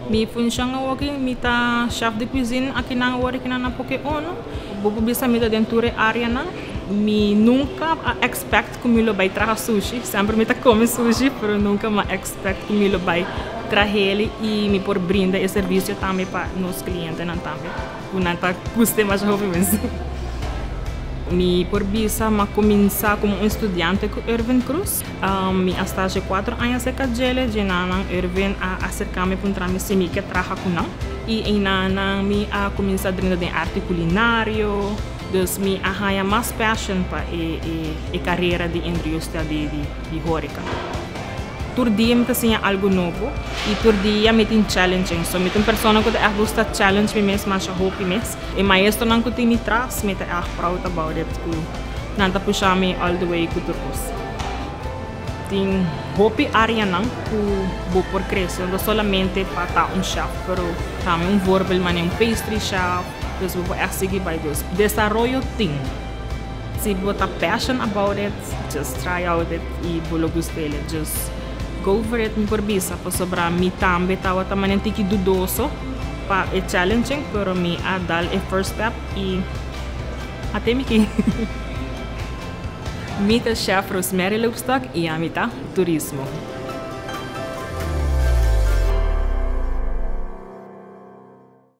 Mi funcion aki, mi ta chef de cuisine aki na awor aki na Poke Ono. Bo por bisa mi ta den tur e area nan. Mi nunca a expect cu mi lo bay traha sushi. Semper mi ta come sushi, pero nunca m'a expect cu mi lo bay trah'e y mi por brinda e servicio tambe pa nos clientenan tambe. Cu nan ta gusta mas hopi mes. Mi por bisa m'a cuminsa como un estudiante cu Irvin Croes. Mi a stage 4 aña cerca djele, djenan Irvin a acerca mi puntra mi si mi kier traha cu nan. Y einan mi a cuminsa drenta den arte culinario, dus mi a haya mas passion pa e carera di industria di horeca. Tur dia mi ta siña algo nobo y tur dia mi tin challenging. So mi ta un persona cu ta gusta challenge mi mes mas hopi mes. E maestronan cu tin mi tras, mi ta echt proud about it, cu nan ta pusha mi all the way cu tur cos. Tin hopi area nan cu bo por crece, no solamente pa ta un chef, pero tambe un voorbeeld manera un pastry chef, dus bo por echt sigui bay dus. Desaroyo tin. Si bo ta passion about it, just try out it y bo lo gust'e. Just go for it, mi por bisa, pasobra mi tambe tawata un tiki dudoso pa e challenging, pero mi a dal e first step y ata mi aki. Mi ta chef Rosemary Loopstok y ami ta turismo.